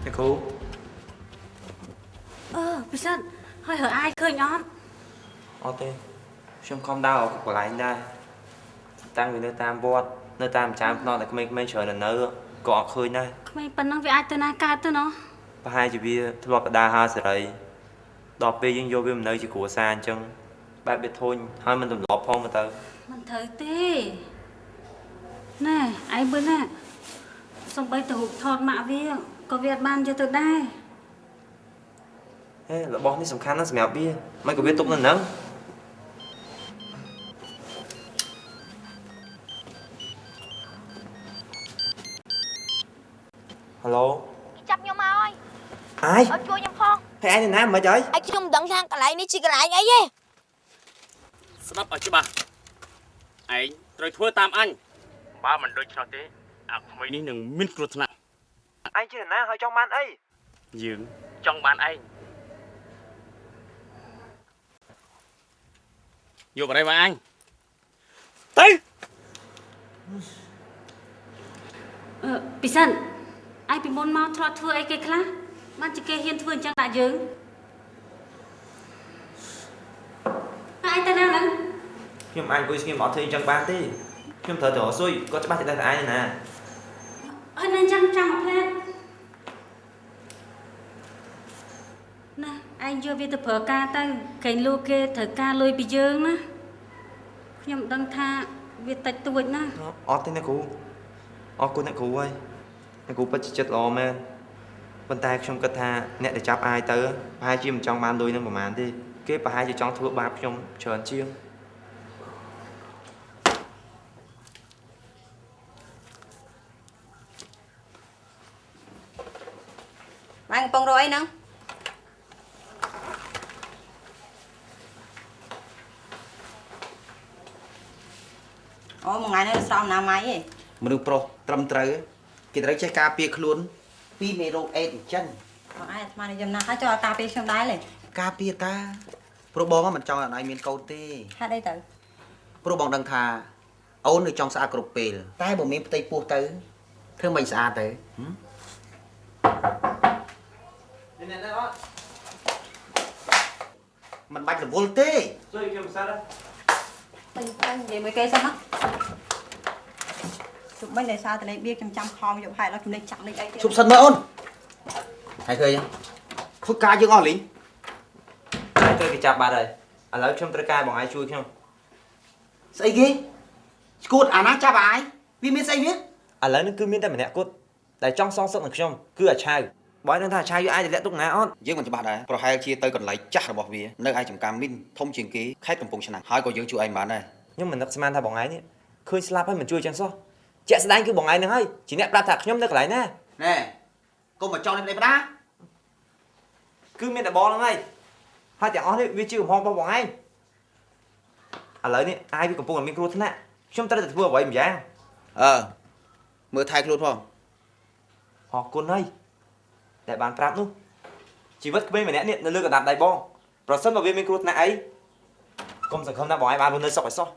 អ្នកគ្រូ អឺពិសិដ្ឋហើយរើអាយឃើញអត់ អត់ទេខ្ញុំខំដើរអอกកន្លែងដែរតាំងពីនៅតាមវត្តនៅតាមចាមផ្នត់តែក្មេងៗច្រើននៅក៏អត់ឃើញដែរ ក្មេងប៉ុណ្ណឹងវាអាចទៅណាកើតទៅណោះ ប្រហែលជាវាធ្លាប់បដាហាសេរីដល់ពេលយើងយកវាមកនៅជាគ្រួសារអញ្ចឹងបែបវាធុញហើយមិនទម្លាប់ផងមកទៅ មិនត្រូវទេណែឯងមើលណាសំបីទៅរូបថតម៉ាក់វាក៏វាអត់បានយកទៅដែរ ហេរបស់នេះសំខាន់ណាស់សម្រាប់វាមិនក៏វាទុកនៅហ្នឹងហៅឡូ ចាប់ខ្ញុំមកហើយ អាយ ឲ្យជួយខ្ញុំផង ហើយឯងនៅណាមិនអី ឲ្យខ្ញុំមិនដឹងថាកន្លែងនេះជាកន្លែងអីទេ ស្ដាប់ឲ្យច្បាស់ឯងត្រូវធ្វើតាមអញបើមិនដូច្នោះទេអាក្មេងនេះនឹងមានគ្រោះថ្នាក់ ឯងជាណាហើយចង់បានអី យើងចង់បានឯងយកបរិយមកអញទៅ អឺពិសិដ្ឋឯងពីមុនមកធ្លាប់ធ្វើអីគេខ្លះបានជាគេហ៊ានធ្វើអញ្ចឹងដាក់យើងហើយឯងទៅណាហ្នឹង ខ្ញុំអាចអង្គុយស្ងៀមអត់ធ្វើអញ្ចឹងបានទេខ្ញុំត្រូវទៅរកស៊ុយគាត់ច្បាស់ជាដឹងថាឯងណា ហើយនៅចាំចាំមកផ្លែតណាឯងយកវាទៅប្រើការទៅកែងលោកគេត្រូវការលុយពីយើងណាខ្ញុំដឹងថាវាតិចតួចណា អត់ទេអ្នកគ្រូអរគុណអ្នកគ្រូហើយអ្នកគ្រូពិតជាចិត្តល្អមែនប៉ុន្តែខ្ញុំគិតថាអ្នកដែលចាប់អាយទៅប្រហែលជាមិនចង់បានលុយនឹងប្រហែលទេគេប្រហែលជាចង់ធ្វើបាបខ្ញុំច្រើនជាង ម៉ែកំពុងរកអីហ្នឹងអូមួយថ្ងៃនេះស្រោមណាម៉ៃឯង មនុស្សប្រុសត្រឹមត្រូវគេត្រូវចេះការពារខ្លួនពីមេរោគអេដអញ្ចឹង បងឯងអាត្មានិយមណាស់ហើយចូលឲ្យការពារខ្ញុំដែរលេ ការពារតាព្រោះបងមិនចង់ឲ្យអូនឯងមានកូនទេ ហេតុអីទៅ ព្រោះបងដឹងថាអូននៅចង់ស្អាតគ្រប់ពេលតែបើមានផ្ទៃពោះទៅធ្វើមិនស្អាតទៅ អ្នកណាអត់ មិនបាច់រវល់ទេ ជួយខ្ញុំសិន ទៅទៅនិយាយមួយគេសិនណាជុំមិនដោយសារតែលេងបៀខ្ញុំចាំខំយកហេតុដល់ខ្ញុំលេងចាប់លេងអីទៀត ជប់សិនមើលអូនហើយឃើញខូចការយើងអស់លីង ហើយត្រូវគេចាប់បាត់ហើយឥឡូវខ្ញុំត្រូវការបងឯងជួយខ្ញុំ ស្អីគេឈួតអាណាចាប់អាយវាមានស្អីវា ឥឡូវនេះគឺមានតែម្នាក់គត់ដែលចង់សងសឹកនឹងខ្ញុំគឺអាឆៅបើឯងដឹងថាអាឆៅយកអាចទៅលាក់ទុកណាអត់ យើងមិនច្បាស់ដែរប្រហែលជាទៅកន្លែងចាស់របស់វានៅឯចំការមីនធំជាងគេខេត្តកំពង់ឆ្នាំងហើយក៏យើងជួយឯងបានដែរ ខ្ញុំមិននឹកស្មានថាបងឯងនេះឃើញស្លាប់ហើយមិនជួយចឹងសោះជាក់ស្ដែងគឺបងឯងហ្នឹងហើយជាអ្នកប្រាប់ថាខ្ញុំនៅកន្លែងណា ណែកុំមកចង់នេះប្តីផ្ដា គឺមានតែបងហ្នឹងហើយហើយទាំងអស់នេះវាជាកំហុសរបស់បងឯងឥឡូវនេះអាយវាកំពុងតែមានគ្រោះថ្នាក់ខ្ញុំត្រូវតែធ្វើអ្វីម្យ៉ាង អើមើលថែខ្លួនផង អរគុណហើយដែលបានប្រាប់នោះជីវិតក្មេងម្នាក់នេះនៅលើកណ្ដាប់ដៃបងប្រសិនបើវាមានគ្រោះថ្នាក់អីកុំសង្ឃឹមថាបងឯងបានរស់នៅសុខឲ្យសោះ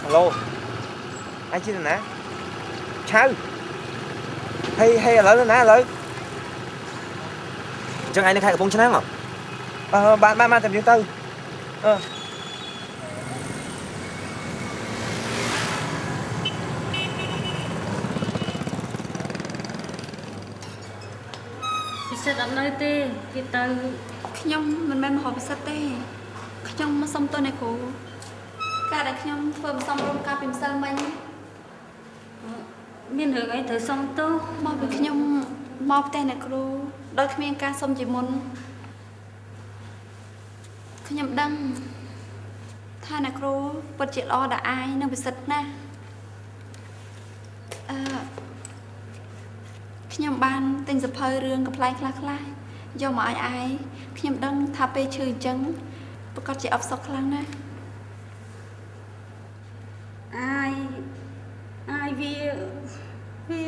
ហៅឡូអញជានរណាឆៅហេហេឥឡូវណាឥឡូវអញ្ចឹងឯងនៅខេត្តកំពង់ឆ្នាំងហ៎អឺបានបានបានតែយើងទៅអឺ ពិសិដ្ឋអត់នៅទេគេទៅ ខ្ញុំមិនមែនមហោពិសិដ្ឋទេខ្ញុំមកសុំទោសអ្នកគ្រូការដែលខ្ញុំធ្វើមិនសមរម្យកាលពីម្សិលមិញ មានរឿងអីត្រូវសុំទោស មកពីខ្ញុំមកផ្ទះអ្នកគ្រូដោយគ្មានការសុំជាមុនខ្ញុំដឹងថាអ្នកគ្រូពិតជាល្អដល់អាយនិងពិសិដ្ឋណាស់អឺខ្ញុំបានទិញសភៅរឿងកំប្លែងខ្លះៗយកមកឲ្យអាយខ្ញុំដឹងថាពេលឈឺអញ្ចឹងប្រកាសជាអផ្សុកខ្លាំងណាស់ អាយអាយវាវា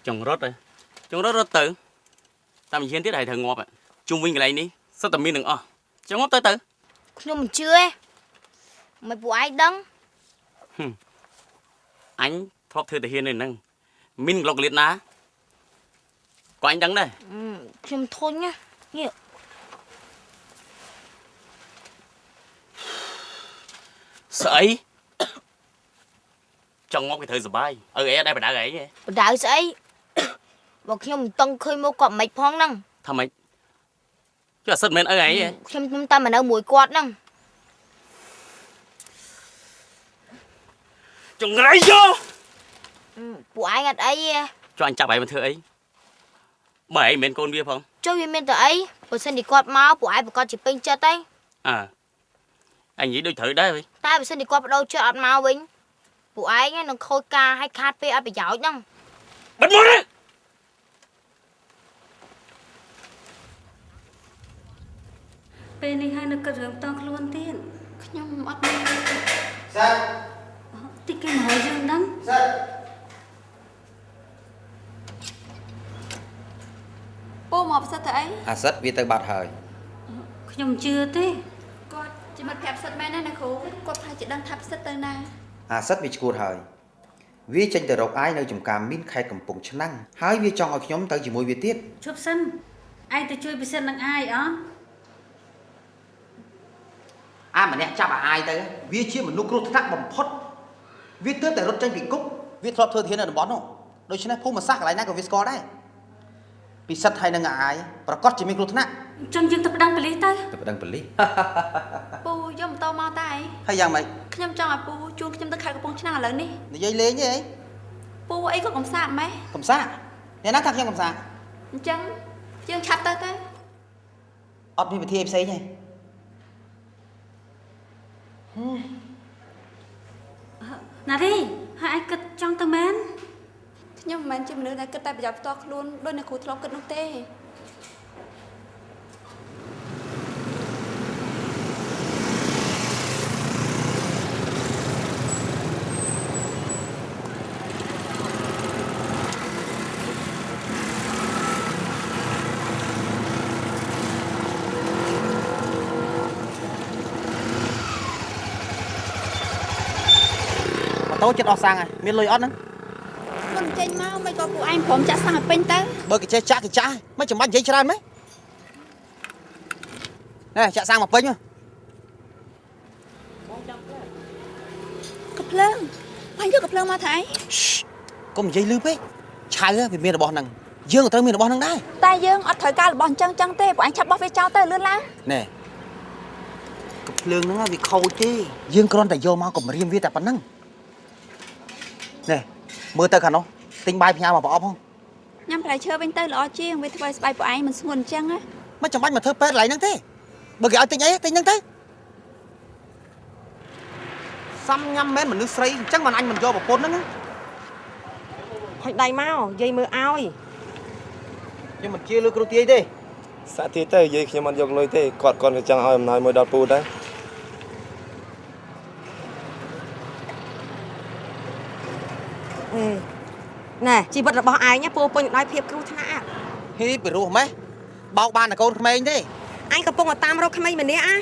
ចង់រត់ចង់រត់រត់ទៅតាមវិញ្ញាណទៀតហើយត្រូវងាប់ជុំវិញកន្លែងនេះសុទ្ធតែមានទាំងអស់ចង់ងាប់ទៅទៅ ខ្ញុំមិនជឿទេមិនពួកឯងដឹង អញធ្លាប់ធ្វើទាហាននៅហ្នឹងមានក្លុកលៀតណាក៏អញដឹងដែរ ខ្ញុំធុញណានេះ ស្អីចង់ងាប់គេត្រូវសុបាយឪអីដែរបដៅអី បដៅស្អីបើខ្ញុំមិនតឹងឃើញមកគាត់មិនផងហ្នឹង ថាម៉េចចុះអាសិតមិនឪអី ខ្ញុំតាមមកនៅមួយគាត់ហ្នឹង ចង្រៃយោ ពួកឯងអត់អីទេ ចុះអញចាប់ឯងមកធ្វើអីបើឯងមិនមែនកូនវាផង ចុះវាមានតែអីបើសិនជាគាត់មកពួកឯងប្រកាសជាពេញចិត្តឯង អើអញនិយាយដូចត្រូវដែរ តែបើសិនជាគាត់បដូរចិត្តអត់មកវិញពួកឯងនឹងខូចការឲ្យខាតពេលអត់ប្រយោជន៍ហ្នឹង បិទមាត់ ពេលនេះហើយនៅគិតរឿងតខ្លួនទៀត ខ្ញុំអត់មាន សា តិចគេមកឲ្យយើងដឹង សា ពូមកផ្សិតទៅអី អាសិតវាទៅបាត់ហើយ ខ្ញុំជឿទេ គាត់ជាមិត្តភក្តិផ្សិតមែនណាអ្នកគ្រូគាត់ថាជាដឹងថាផ្សិតទៅណា អាសិតវាឈួតហើយវាចេញទៅរកអាយនៅចំការមីនខេត្តកំពង់ឆ្នាំងហើយវាចង់ឲ្យខ្ញុំទៅជាមួយវាទៀត ជប់សិនឯងទៅជួយពិសិដ្ឋនឹងអាយអ អាម្នាក់ចាប់អាយទៅវាជាមនុស្សគ្រោះថ្នាក់បំផុតវាទើបតែរត់ចេញពីគុកវាធ្លាប់ធ្វើធាននៅតំបន់នោះដូច្នេះភូមិសាស្ត្រកន្លែងណាក៏វាស្គាល់ដែរពិសិដ្ឋហើយនឹងអាយប្រកាសជាមានគ្រោះថ្នាក់ អញ្ចឹងយើងទៅប្តឹងប៉ូលីសទៅ ទៅប្តឹងប៉ូលីស ពូយកម៉ូតូមកតែ ហើយយ៉ាងម៉េច ខ្ញុំចង់ឲ្យពូជូនខ្ញុំទៅខេត្តកំពង់ឆ្នាំងឥឡូវនេះ និយាយលេងទេអី ពូអីក៏កំសាកម៉េះ កំសាកអ្នកណាថាខ្ញុំកំសាក អញ្ចឹងយើងឆាប់ទៅទៅ អត់មានវិធីអីផ្សេងទេ ណារីហើយឯងគិតចង់ទៅមែន ខ្ញុំមិនមែនជាមនុស្សដែលគិតតែប្រយោជន៍ផ្ទាល់ខ្លួនដូចអ្នកគ្រូធ្លាប់គិតនោះទេ ម៉ូតូចិត្តអស់សាំងហើយមានលុយអត់ហ្នឹង មុនចេញមកមិនក៏ពួកឯងព្រមចាក់សាំងឲ្យពេញទៅ បើគេចេះចាក់គេចាក់មិនចាំបាច់និយាយច្រើនម៉េចណែចាក់សាំងមកពេញ កភ្លើងបាញ់យកកភ្លើងមកថៃ កុំនិយាយលឺពេកឆៅវាមានរបស់ហ្នឹងយើងក៏ត្រូវមានរបស់ហ្នឹងដែរ តែយើងអត់ត្រូវការរបស់អញ្ចឹងចឹងទេពួកឯងឆាប់បោះវាចោលទៅលឿនឡើង ណែកភ្លើងហ្នឹងវាខូចទេយើងគ្រាន់តែយកមកគម្រាមវាតែប៉ុណ្្នឹងណែមើលទៅខាងនោះទិញបាយផ្ញើមកប្រអប់ហង ញ៉ាំផ្លែឈើវិញទៅល្អជាងវាធ្វើឲ្យស្បែកពួកឯងមិនស្ងួនអញ្ចឹងណា មិនចាំបាច់មកធ្វើពេទ្យកន្លែងហ្នឹងទេបើគេឲ្យទិញអីទិញហ្នឹងទៅសាំញ៉ាំមែនមនុស្សស្រីអញ្ចឹងមិនអញមិនយកប្រពន្ធហ្នឹង ហុចដៃមកយាយមើលឲ្យ ខ្ញុំមិនជឿលើគ្រូទាយទេ សាក់ទាយទៅយាយខ្ញុំអត់យកលុយទេគាត់គាត់ក៏ចង់ឲ្យអំណោយមួយដល់ពូដែរ ណែជីវិតរបស់ឯងពោពេញដោយភាពគ្រោះថ្នាក់ ហ៊ីពីរោះម៉េះបោកបានតែកូនក្មេងទេ អញកំពុងតែតាមរកក្មេងម្នាក់ណា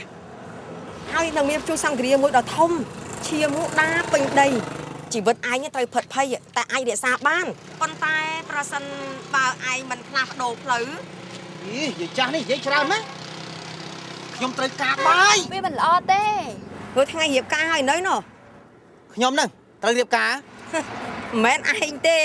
ហើយនឹងមានជួសង្គ្រាមមួយដ៏ធំឈាមមកដាពេញដីជីវិតឯងត្រូវផិតភ័យតែអាចរក្សាបានប៉ុន្តែប្រសិនបើឯងមិនផ្លាស់ប្ដូរផ្លូវ អីយាយចាស់នេះនិយាយច្រើនណាស់ខ្ញុំត្រូវការបាយ វាមិនល្អទេ ព្រោះថ្ងៃរៀបការហើយនៅណោះ ខ្ញុំហ្នឹងត្រូវរៀបការ មិនមែនឯងទេ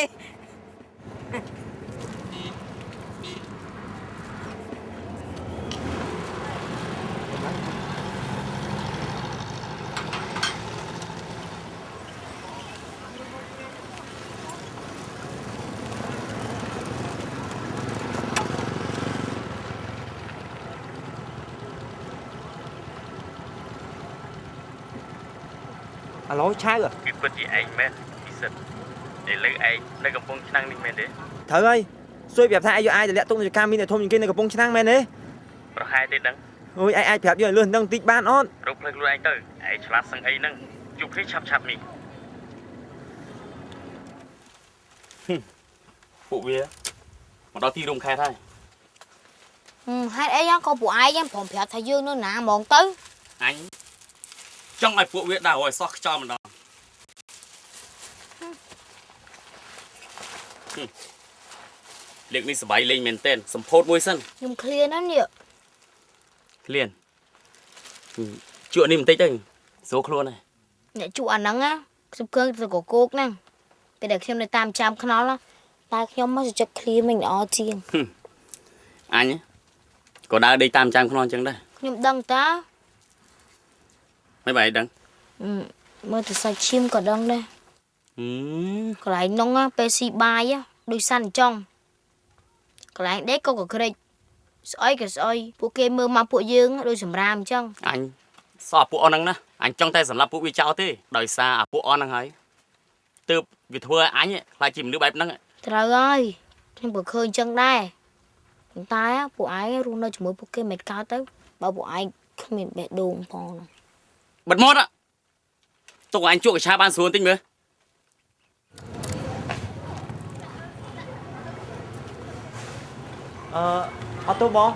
អាឡូឆៅ គឺពិតជាឯងមែនពិសិដ្ឋឥឡូវឯងនៅកំពង់ឆ្នាំងនេះមែនទេ ត្រូវហើយសួយប្រាប់ថាឯងយកអាយទៅលាក់ទុកនៅការមីនធំជាងគេនៅកំពង់ឆ្នាំងមែនទេ ប្រហែលទេដឹង អូយឯងអាចប្រាប់យើងឲ្យលឿននឹងតិចបានអត់ រកផ្លូវខ្លួនឯងទៅឯងឆ្លាតសឹងអីហ្នឹងជួបគ្នាឆាប់ឆាប់នេះ ពួកវាមកដល់ទីរួមខេត្តហើយ ហេតុអីក៏ពួកឯងព្រមប្រាប់ថាយើងនៅណាហ្មងទៅ អញចង់ឲ្យពួកវាដើរឲ្យសោះខ្យល់ម្ដងលើកនេះសប្បាយលេងមែនទែនសម្ពោធមួយសិន ខ្ញុំឃ្លានណាស់នេះ ឃ្លានជក់នេះបន្តិចទៅស្រួលខ្លួនហើយ អ្នកជក់អាហ្នឹងណាខ្ញុំឃើញទៅកកោកហ្នឹងពេលដែលខ្ញុំនៅតាមចាំខ្នល់តែខ្ញុំមកចិត្តឃ្លាមិនល្អជាង អញក៏ដើរដេកតាមចាំខ្នល់អញ្ចឹងដែរ ខ្ញុំដឹងតា មិនបាយដឹង មើលទៅសាច់ឈាមក៏ដឹងដែរកន្លែងនោះពេលស៊ីបាយដូចសាន់ចង់កន្លែងដេកក៏កក្រិចស្អុយក៏ស្អុយពួកគេមើលមកពួកយើងដូចសម្រាមអញ្ចឹង អញសោះពួកអស់ហ្នឹងណាអញចង់តែសម្រាប់ពួកវាចោលទេដោយសារអាពួកអស់ហ្នឹងហើយទើបវាធ្វើឲ្យអញខ្លាចជាមនុស្សបែបហ្នឹង ត្រូវហើយខ្ញុំក៏ឃើញអញ្ចឹងដែរប៉ុន្តែពួកឯងរស់នៅជាមួយពួកគេមិនកើតទៅបើពួកឯងគ្មានបេះដូងផង បិទមាត់ទុកអញជក់កឆាបានស្រួលបន្តិចមើល អត់ទៅបង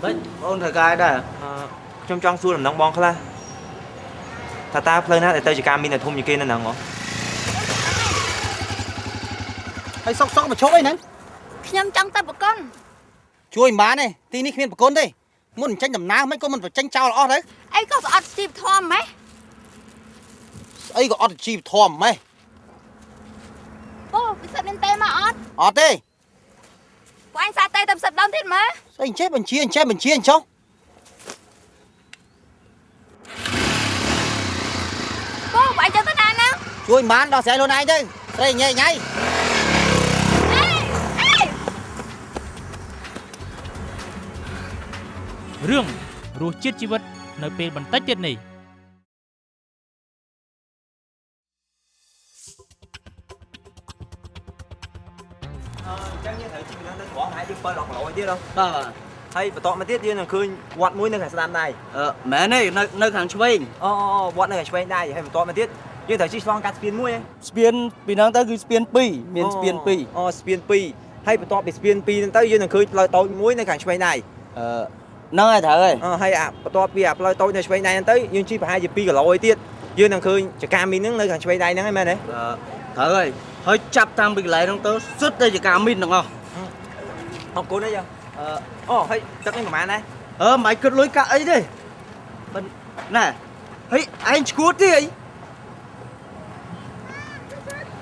មិនបងត្រូវការដែរ ខ្ញុំចង់សួរដំណឹងបងខ្លះថាតើផ្លូវណាដែលទៅជាការមានតែធំជាងគេនៅហ្នឹងហ៎ ហើយសុកសុកមកឈប់អីហ្នឹង ខ្ញុំចង់ទៅប្រគុណ ជួយមិនបានទេទីនេះគ្មានប្រគុណទេមុនចេញដំណើរមិនក៏មិនបញ្ចេញចោលអស់ទៅ អីក៏អត់ជីវធម៌ម៉េះ ស្អីក៏អត់ជីវធម៌ម៉េះ ពូពិសិដ្ឋមានទេមកអត់ អត់ទេ ពួកឯងសាទេទៅពិសិដ្ឋដើមទៀតមើល ស្អីចេះបញ្ជាចេះបញ្ជាចុះ ពូពួកឯងចង់ទៅណាហ្នឹង ជួយមិនបានដោះស្រាយខ្លួនឯងទៅស្រីញ៉ៃញ៉ៃ រឿងរសជាតិជីវិតនៅពេលបន្តិចទៀតនេះ អញ្ចឹងយើងត្រូវជិះពីហ្នឹងទៅត្រង់ហើយយើង7 10គីឡូទៀតហ៎ បាទបាទ ហើយបន្តមកទៀតយើងនឹងឃើញវត្តមួយនៅខាងស្ដាំដៃ មែនទេនៅខាងឆ្វេង អូវត្តនៅខាងឆ្វេងដៃហើយបន្តមកទៀតយើងត្រូវជិះឆ្លងកាត់ស្ពានមួយ ស្ពានពីហ្នឹងទៅគឺស្ពាន2មានស្ពាន2 អូស្ពាន2ហើយបន្ទាប់ពីស្ពាន2ហ្នឹងទៅយើងនឹងឃើញផ្លូវតូចមួយនៅខាងឆ្វេងដៃ ហ្នឹងហើយត្រូវហើយ ហើយអាបន្ទាប់ពីអាផ្លូវតូចនៅឆ្វេងដៃហ្នឹងទៅយើងជិះប្រហែលជា2គីឡូឯទៀតយើងនឹងឃើញចកាមីនហ្នឹងនៅខាងឆ្វេងដៃហ្នឹងហើយមែនទេ ត្រូវហើយហើយចាប់តាមពីកន្លែងហ្នឹងទៅសុទ្ធតែចកាមីនទាំងអស់ អរគុណហើយយ៉ាងអូហើយទឹកនេះប្រហែលដែរ មិនគិតលុយកាក់អីទេប៉ុន្តែណែហើយឯងឈួតទេអី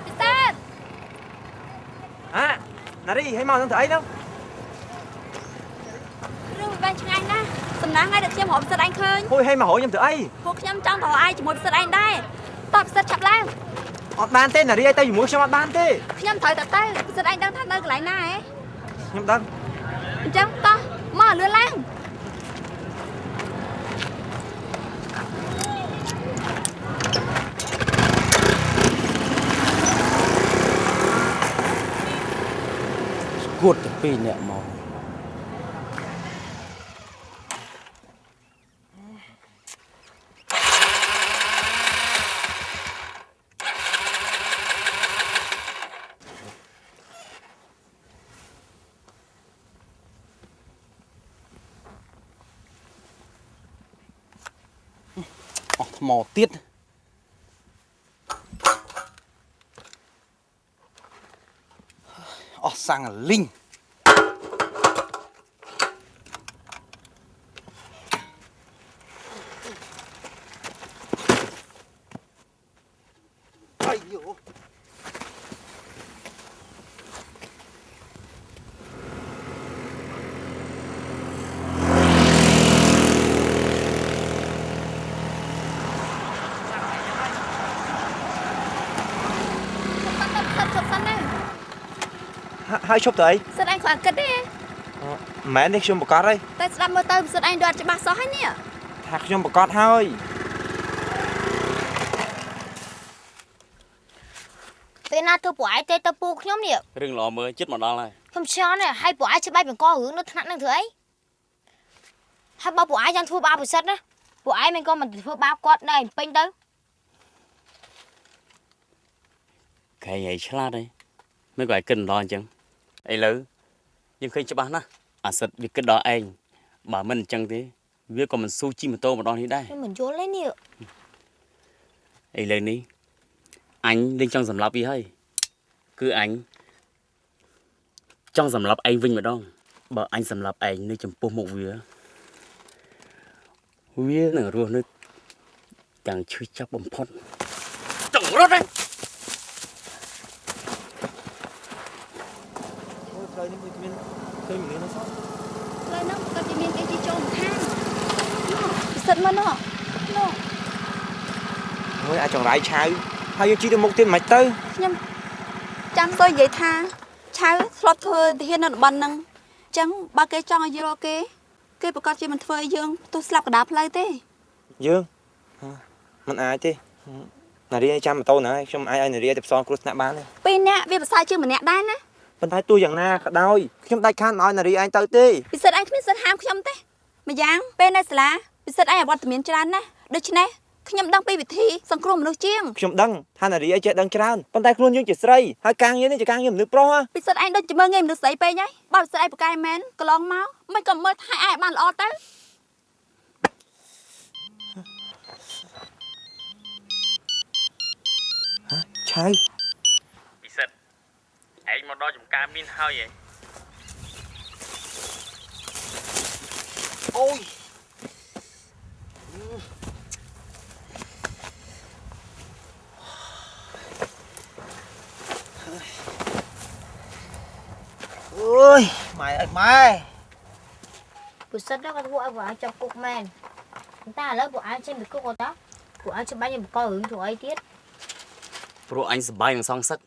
ពិសិដ្ឋ អាណារីហើយមកហ្នឹងធ្វើអីហ្នឹង រឿងវាបានឆ្ងាយណាស់សំណាងហើយដែលខ្ញុំរកពិសិដ្ឋឯងឃើញ ហួយហើយមករកខ្ញុំធ្វើអី ពួកខ្ញុំចង់ទៅរកឯងជាមួយពិសិដ្ឋឯងដែរតោះពិសិដ្ឋឆាប់ឡើង អត់បានទេណារីឲ្យទៅជាមួយខ្ញុំអត់បានទេ ខ្ញុំត្រូវតែទៅពិសិដ្ឋឯងដឹងថានៅកន្លែងណាហ៎ ខ្ញុំដឹង អញ្ចឹងតោះមកលឿនឡើង ស្គួតទៅពីរអ្នកមក អស់ថ្មទៀតអស់សាំងលីងអាយូ ហើយឈប់ទៅអី សិតឯងខ្វះគិតទេ មិនមែនទេខ្ញុំប្រកាសហើយ តែស្ដាប់មើលទៅសិតឯងដូចអត់ច្បាស់សោះហើយនេះ ថាខ្ញុំប្រកាសហើយ ពេលណាធ្វើពួកឯងទេទៅពូខ្ញុំនេះ រឿងល្អមើលចិត្តមកដល់ហើយ ខ្ញុំឆ្លងនេះហើយពួកឯងច្បាច់បង្ករឿងនៅថ្នាក់នឹងធ្វើអីហើយបើពួកឯងចង់ធ្វើបាបពិសិដ្ឋណាពួកឯងមិនក៏មិនធ្វើបាបគាត់នៅឯពេញទៅ ក្រែងឯងឆ្លាតហើយមិនក៏ឯងគិតដល់អញ្ចឹងឥឡូវយើងឃើញច្បាស់ណាស់អាសិតវាគិតដល់ឯងបើមិនអញ្ចឹងទេវាក៏មិនស៊ូជិះម៉ូតូមកដល់នេះដែរ ខ្ញុំមិនយល់ទេនេះ ឥឡូវនេះអញលែងចង់សម្លាប់វាហើយគឺអញចង់សម្លាប់ឯងវិញម្ដងបើអញសម្លាប់ឯងនៅចំពោះមុខវាវានឹងរស់នៅទាំងឈឺចាប់បំផុតចង់រត់ហើយ ផ្លូវនេះវាមានឃើញមនុស្សនៅសោះ ផ្លូវហ្នឹងក៏ជាមានគេជិះចូលម្ខាងពិសិដ្ឋមកនោះនោះ មួយអាចចង្រៃឆៅហើយយើងជិះទៅមុខទៀតមិនទៅ ខ្ញុំចាំសុយនិយាយថាឆៅធ្លាប់ធ្វើទាហាននៅតំបន់ហ្នឹងអញ្ចឹងបើគេចង់ឲ្យយើងរកគេគេប្រកាសជាមិនធ្វើឲ្យយើងផ្ទុះស្លាប់កណ្ដាលផ្លូវទេ យើងមិនអាចទេនារីចាំម៉ូតូណាខ្ញុំអាចឲ្យនារីទៅផ្សងគ្រោះថ្នាក់បានទេ ពីរនាក់វាប្រសើរជាងម្នាក់ដែរណា ប៉ុន្តែទោះយ៉ាងណាក៏ដោយខ្ញុំដាច់ខាតមិនឲ្យនារីឯងទៅទេ ពិសិដ្ឋឯងគ្មានសិទ្ធហាមខ្ញុំទេម្យ៉ាងពេលនៅសាលាពិសិដ្ឋឯងអវត្តមានច្រើនណាស់ដូច្នេះខ្ញុំដឹងពីវិធីសង្គ្រោះមនុស្សជាង ខ្ញុំដឹងថានារីឯងចេះដឹងច្រើនប៉ុន្តែខ្លួនយើងជាស្រីហើយការងារនេះជាការងារមនុស្សប្រុស ពិសិដ្ឋឯងដូចជាមើលងាយមនុស្សស្រីពេកហើយបើពិសិដ្ឋឯងប្រកែមែនកន្លងមកមិនក៏មើលថែឯងបានល្អទៅ ហ៎ឆៅ ពិសិដ្ឋឯងមកដល់ចំការមានហើយហ៎ អូយអូយម៉ែអើយម៉ែ ពិសិដ្ឋđóគាត់ធ្វើឲ្យពួកឯងចាប់គុកមែនតែឥឡូវពួកឯងចេញពីគុកអត់តពួកឯងច្បាស់ខ្ញុំបង្ករឿងធ្វើអីទៀត ព្រោះអញសប្បាយនឹងសងសឹក